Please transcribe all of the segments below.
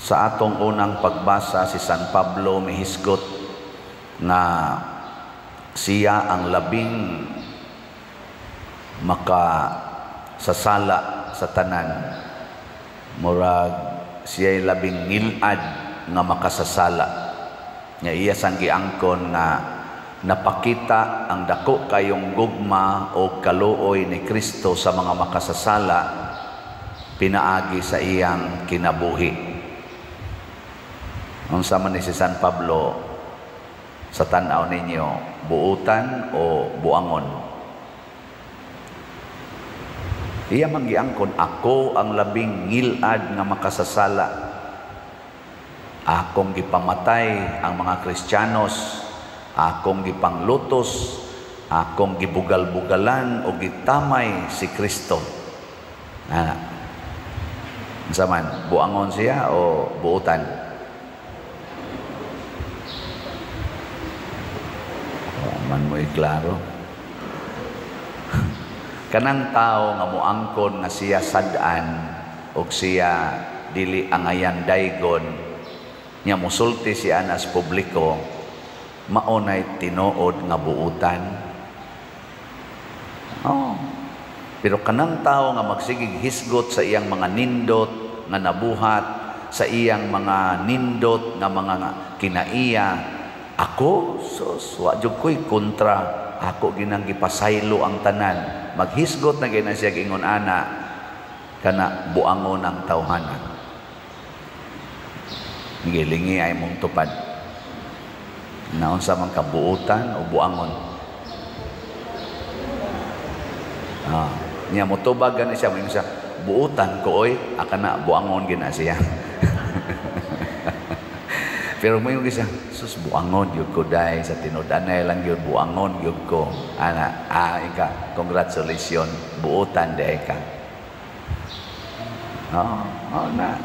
Sa atong unang pagbasa, si San Pablo mihisgot nga siya ang labing makasasala sa tanan. Murag siya'y labing ngilad nga makasasala. Nga iya sang giangkon nga napakita ang dako kayong gugma o kaluoy ni Kristo sa mga makasasala pinaagi sa iyang kinabuhi. Unsa man ni si San Pablo sa tan-aw ninyo, buutan o buangon? Iya man giangkon, ako ang labing ngilad nga makasasala. Akong gipamatay ang mga Kristiyanos, akong gipanglutos, akong gibugal-bugalan o gitamay si Kristo. Ah. Unsa man, buangon siya o buutan? Man mo'y klaro. Kanang tao nga moangkon nga siya sad-an og siya dili angayan daygon, nya mosulti siya as publiko, maunay tinuod nga buutan. Oh. Pero kanang tao nga magsigig hisgot sa iyang mga nindot nga nabuhat, sa iyang mga nindot nga mga kinaiya, ako, sus, wa jud ko'y kontra, ako ginang gipasaylo ang tanan. Maghisgot na gina siya ingon ana, kana buangon ang tawhana. Gilingi ay mong tupad. Naunsa man kabuutan o buangon. Ah, niya motubag gani siya, moingon siya, buutan ko oy, akana buangon gina siya. Pero moingon siya, sus, buangon gyud ko dai sa tinud-anay lang gyud, buangon gyud ko. Ana, ah, ika, congratulations, buutan dai ka. Oh, oh na.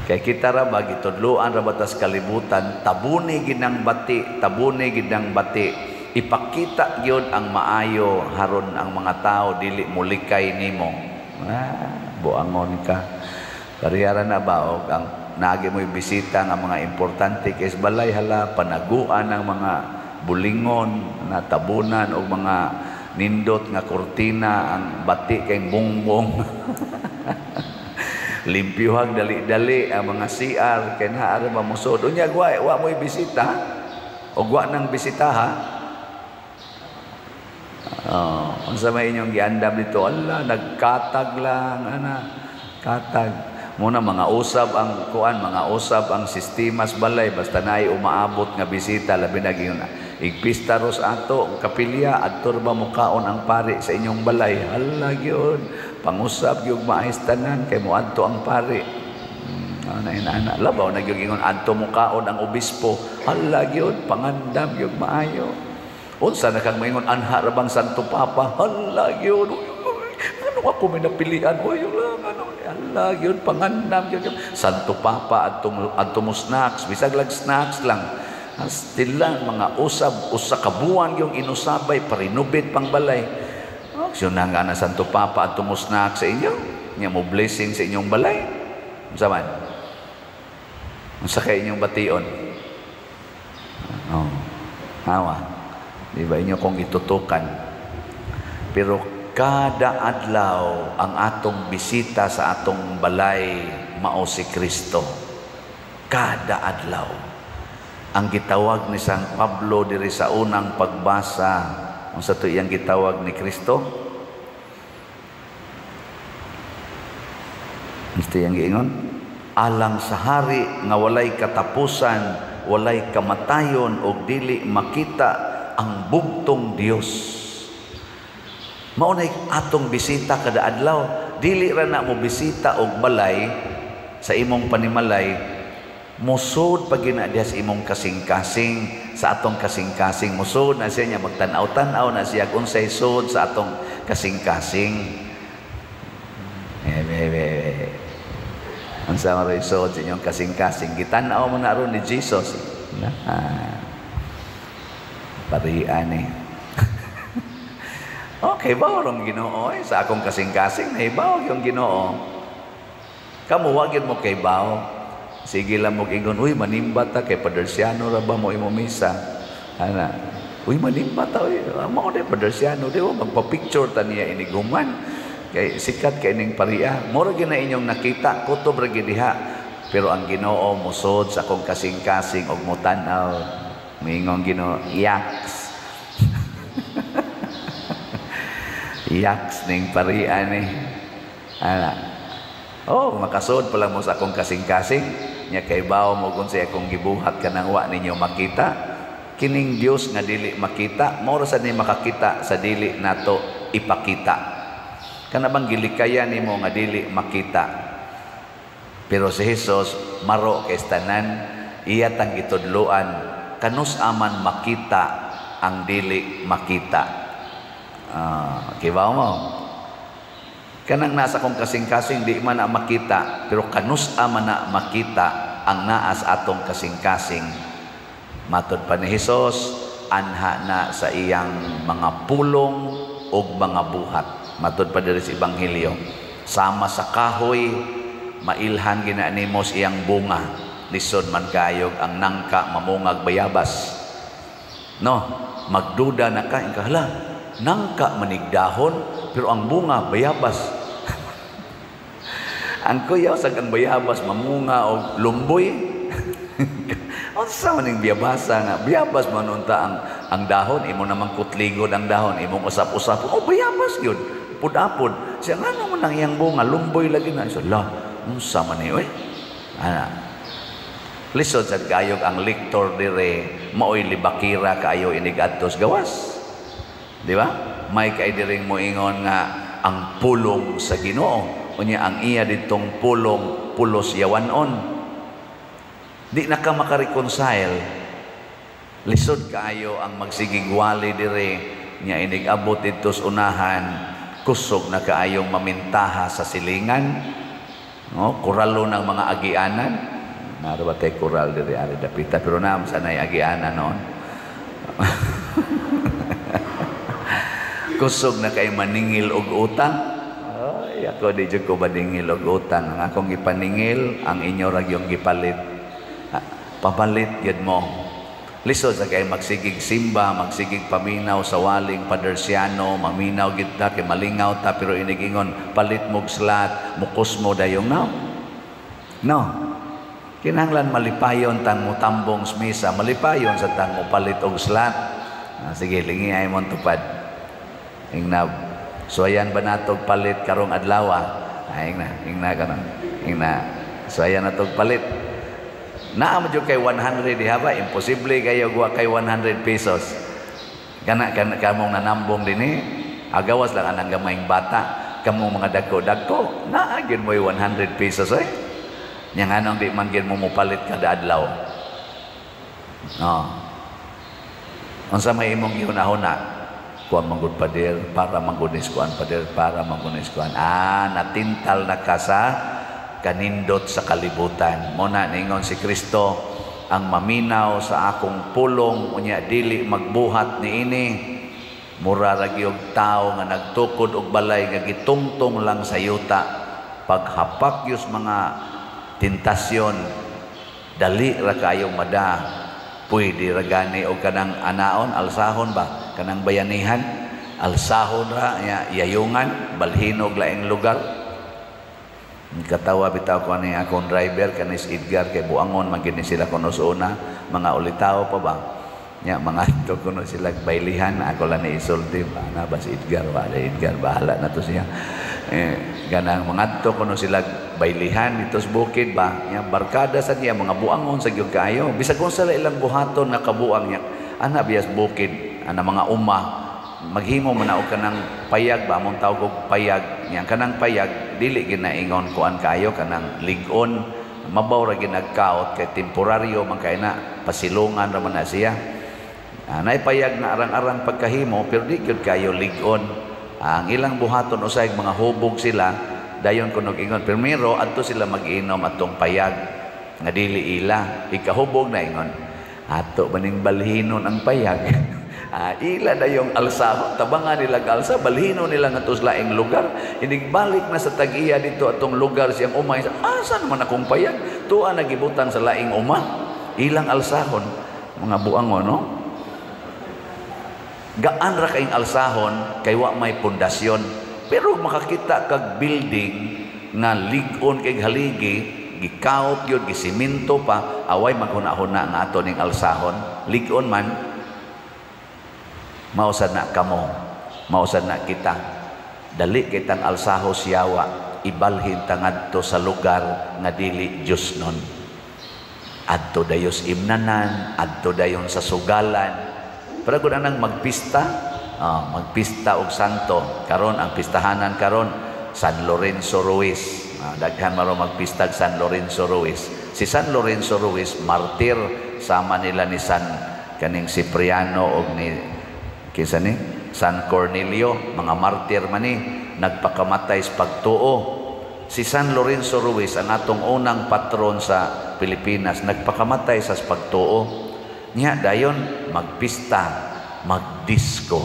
Kay kita ra ba gitudloan ra ba tas kalibutan, tabuni ginang bati, tabuni ginang bati. Ipakita gyud ang maayo haron ang mga tao dili mulikay nimo. Ah, buangon ka. Kariyara na ba og ang naagi mo'y bisita nga mga importante kay balay, hala, panaguan ang mga bulingon na tabunan og mga nindot nga kurtina ang bati kay bongbong. Limpyuhag dali-dali ang mga CR kay naa ra ba mosod. Unya wa wa mo'y bisita og wa nang bisita ha. Oh, unsa may inyong giandam dito? Ala, nagkatag lang ana, katag. Muna mga usab ang kuan, mga usab ang sistemas balay basta naay umaabot nga bisita, labi na gyud igpista ros ato kapilya, adto ba mukaon ang pari sa inyong balay? Hala gyud, pangusab gyud maayos tanan kay moadto ang pari. Ana ina labaw na gyud ingon adto mukaon ang obispo. Hala gyud, pangandam gyud maayo. Unsa na kang moingon anha ra bang Santo Papa? Hala gyud, ano ako may napilian? Oy, lang ano, hala gyud, pangandam gyud Santo Papa adto adto mo snacks, bisag lag snacks lang. Still mga usab usa ka buwan yung inusabay parinubit pang balay. Aksyon na nga na Santo Papa adto mo snacks sa inyo, nya mo blessing sa inyong balay. Unsa man? Unsa kay inyong bation? Oh. Hawa. Di ba inyo kong itutukan? Pero kada adlaw ang atong bisita sa atong balay mao si Kristo. Kada adlaw. Ang gitawag ni San Pablo diri sa unang pagbasa, unsa to iyang gitawag ni Kristo? Unsa iyang giingon? Alang sa hari nga walay katapusan, walay kamatayon og dili makita ang bugtong Dios. Mao nay atong bisita kada adlaw. Dili ra na mo bisita og balay sa imong panimalay, musod pag gina diha sa imong kasing-kasing, sa atong kasing-kasing musod na siya niya, magtan-aw-tan-aw na siya kung unsay sud sa atong kasing-kasing. Eh, unsa man rin sud sa inyong kasing-kasing, gitan-aw mo na ron ni Jesus. Na, parian eh. Okay, bawo rong Ginoo eh. Sa akong kasing-kasing, nahibaw yung Ginoo. Kamu, wag yun mo kay bawo. Sige lang mo ingon, "Uy, manimba ta kay Padersiano ra ba mo imo misa?" Ana. "Uy, manimba ta, uy. Mao di Padersiano, di ba? Magpa-picture ta niya iniguman. Kay sikat kay ning paria." Mura gyud na inyong nakita, kutob ra gyud diha. Pero ang Ginoo musod sa akong kasing-kasing og mutan-aw. Miingon Ginoo, "Yaks. Yaks ning paria ni." Ana. Oh, makasod pala mo sa akong kasing-kasing. Nya kay bawo mo kung sa akong gibuhat kanang wa ninyo makita. Kining Dios nga dili makita, mao ra sad ni makakita sa dili nato ipakita. Kana bang gilikayan nimo nga dili makita. Pero si Jesus maro kay tanan, iya tang gitudloan kanus aman makita ang dili makita. Kibaw mo. Kanang nasa kong kasing-kasing di man na makita, pero kanus aman na makita ang naas atong kasing-kasing. Matod pa ni Jesus, anha na sa iyang mga pulong ug mga buhat. Matod pa diri sa Ebanghelyo, sama sa kahoy mailhan gina nimo sa iyang bunga. Lisod man kayog ang nangka mamungag bayabas. No, magduda na ka, hala, nangka manigdahon pero ang bunga bayabas. Ang kuyaw sa ang bayabas mamunga og lumboy. Unsa man ning biyabasa nga bayabas man unta ang dahon, imo namang kutligod ang dahon, imong usap-usap, oh bayabas gyud, pud-apod. Siya ngano man ang iyang bunga lumboy lagi na. So, la, unsa man ni oy? Ana. Lisod sad kayog ang lektor dire maoy libakira kaayo inig adtos gawas. Di ba? May kay diring moingon nga ang pulong sa Ginoo. Unya ang iya ditong pulong pulos yawanon. Di na ka makareconcile. Lisod kaayo ang magsigigwali dire nya inig abot didto sa unahan, kusog na kaayong mamintaha sa silingan. No, kuralo ng mga agianan. Naro ba tayo kural diri ari dapita, pero naam sanay agianan noon. Kusog na kay maningil og utang. Ay, ako di jud ko maningil og utang. Ang akong gipaningil, ang inyo ra gyud gipalit. Papalit gyud mo. Lisod sa kay magsigig simba, magsigig paminaw sa waling Padersiano, maminaw gid ta kay malingaw ta, pero inigingon palit mog slat, mukos mo dayong now. No. Kinahanglan malipayon tang mutambong sa misa, malipayon sa tang mopalit og slat. Sige, lingi ay mon tupad. Ingna, suwayan ba natog palit karong adlaw? Ingna, ingna karon. Ingna, suwayan natog palit. Naa mo jud kay 100 diha ba? Imposible kayo guwa kay 100 pesos. Kana kana kamong nanambong dinhi, agawas lang anang gamayng bata, kamong mga dagko-dagko, naa gyud mo'y 100 pesos oy. Nya nganong di man gyud mo mopalit kada adlaw? No. Unsa may imong gihuna-huna? Kuan manggod pader, para manggunis kuan pader, para manggunis kuan. Ah, natintal na ka sa kanindot sa kalibutan. Muna ningon si Kristo, ang maminaw sa akong pulong unya dili magbuhat niini, mura ra gyud tawo nga nagtukod og balay nga gitungtong lang sa yuta. Paghapak yus mga tentasyon, dali ra kayong mada. Pwede ra gani og kanang anaon, alsahon ba, kanang bayanihan, alsahon ra ya, yayungan, balhinog laing lugar. Katawa bitaw ko ani akong driver kanis Edgar kay buangon man gini sila kuno sa una, mga ulitaw pa ba nya mga to kuno sila baylihan, ako lang ni isulti ba na ba si Edgar, wala Edgar bahala na to siya. Ganang mga to kuno sila baylihan dito sa bukid ba nya barkada sa niya mga buangon sa gyud kaayo, bisag unsa ilang buhaton nga kabuang nya ana bias bukid ana mga uma maghimo man og kanang payag ba, among tawag og payag nya kanang payag dili ginaingon kuan kayo kanang lig-on, mabaw ra ginagkaot kay temporaryo man kay na pasilungan ra man na siya. Nay payag na arang-arang pagkahimo pero di gyud kayo lig-on. Ang ilang buhaton usay mga hubog sila dayon kunog ingon primero adto sila mag-inom atong payag nga dili ila ikahubog na ingon ato maning balhinon ang payag. Ila na yung alsa, tabangan nila alsa, balhino nila nga tos laing lugar. Inigbalik na sa tag-iya dito atong lugar siyang umay. Asa naman akong payag? Didto ang nagibutang sa laing uma. Ilang alsahon. Mga buangon, no? Gaan ra kayong alsahon kay wa may pundasyon. Pero makakita kag building nga lig-on kay haligi, gikaot yun, gisiminto pa, away maghuna-huna nga ato ning alsahon. Lig-on man, mausad na kamo, mausad na kita. Dali kitang alsaho siyawa, ibalhin ta ngadto sa lugar nga dili Diyos nun. Adto dayos imnanan, adto dayon sa sugalan. Pero kung anang magpista, magpista og santo. Karon ang pistahanan karon San Lorenzo Ruiz. Daghan maro magpistag San Lorenzo Ruiz. Si San Lorenzo Ruiz martir sama nila ni San kaning Cipriano og ni kinsa ni San Cornelio, mga martir man ni nagpakamatay sa pagtuo. Si San Lorenzo Ruiz ang atong unang patron sa Pilipinas, nagpakamatay sa pagtuo. Niya dayon magpista, magdisko,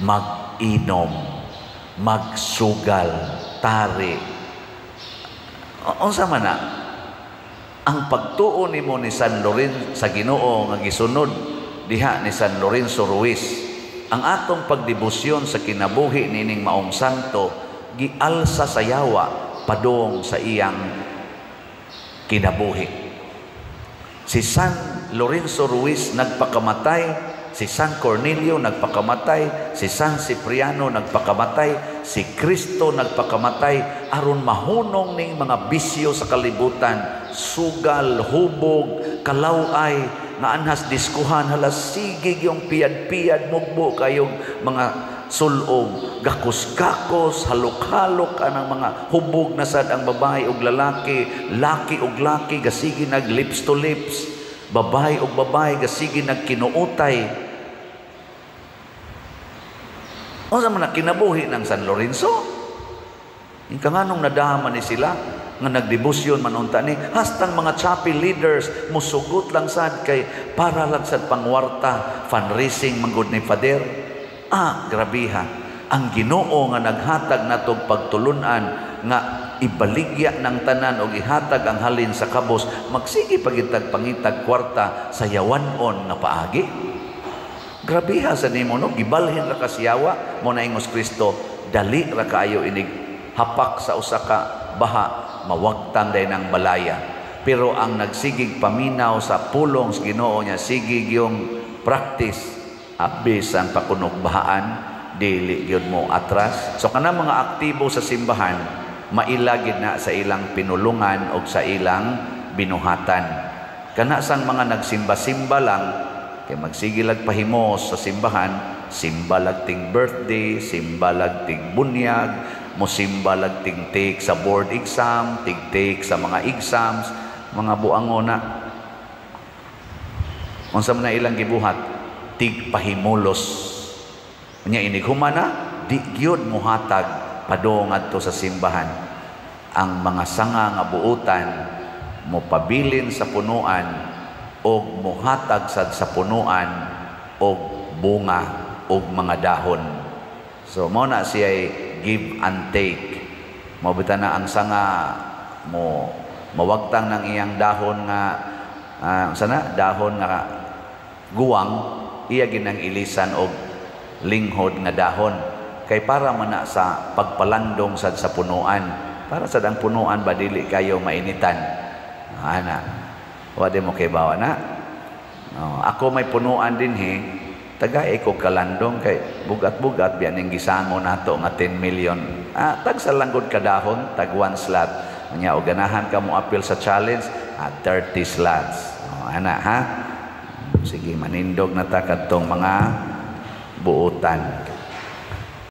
mag-inom, magsugal, tari. Unsa man na? Ang pagtuo nimo ni San Lorenzo sa Ginoo nga gisunod diha ni San Lorenzo Ruiz, ang atong pagdebosyon sa kinabuhi nining maong santo gialsa sa yawa padung sa iyang kinabuhi. Si San Lorenzo Ruiz nagpakamatay, si San Cornelio nagpakamatay, si San Cipriano nagpakamatay, si Kristo nagpakamatay aron mahunong ning mga bisyo sa kalibutan, sugal, hubog, kalaway, nga anhas diskuhan, halas sige yung piyad-piyad mugbo kayong mga sulob, gakos-gakos, halok-halok anang mga hubog na sad ang babae og lalaki, laki og laki, gasigi nag lips to lips, babae og babae, gasigi nagkinuutay. Unsa man na kinabuhi ng San Lorenzo? Ika nganong nadama ni sila nga nagdebosyon man unta ni hastang mga chapel leaders musugot lang sad kay para lang sad pangwarta, fundraising manggod ni Father. Ah, grabiha. Ang Ginoo nga naghatag natog pagtulunan nga ibaligya ng tanan og ihatag ang halin sa kabos, magsige pagitag pangitag kwarta sa yawanon nga paagi. Grabiha sa nimo, no? Gibalhin ra ka siyawa mo na ingos Kristo, dali ra kaayo inig hapak sa usa ka baha, mawagtang day ng balaya. Pero ang nagsigig paminaw sa pulong sa Ginoo niya, sigig yung practice, abisan pakunog bahaan, dili gyud mo atras. So kana mga aktibo sa simbahan, mailagid na sa ilang pinulungan o sa ilang binuhatan. Kana sang mga nagsimba-simba lang, kay magsigilag pahimos sa simbahan, simba ting birthday, simba ting bunyag, mosimba lag ting take sa board exam, ting take sa mga exams, mga buango na. Unsa man na ilang gibuhat? Tig pahimulos. Nya inig humana, di gyud mohatag padung ngadto sa simbahan. Ang mga sanga nga buutan mopabilin sa punuan og mohatag sad sa punuan og bunga og mga dahon. So mao na siya give and take. Mao bitaw na ang sanga mo mawagtang ng iyang dahon nga sana dahon nga guwang, iya ginang ilisan og linghod nga dahon kay para man na sa pagpalandong sad sa punuan, para sad ang punuan ba dili kayo mainitan. Ana, wa di mo kay bawa na. Oh, ako may punuan dinhi, tagay ko kalandong kay bugat-bugat biyan ning gisango nato nga 10 million. Tag sa langgod kadahon, tag 1 slot. Nya og ganahan ka mo appeal sa challenge, 30 slots. Oh, ana ha. Sige, manindog na ta kadtong mga buutan.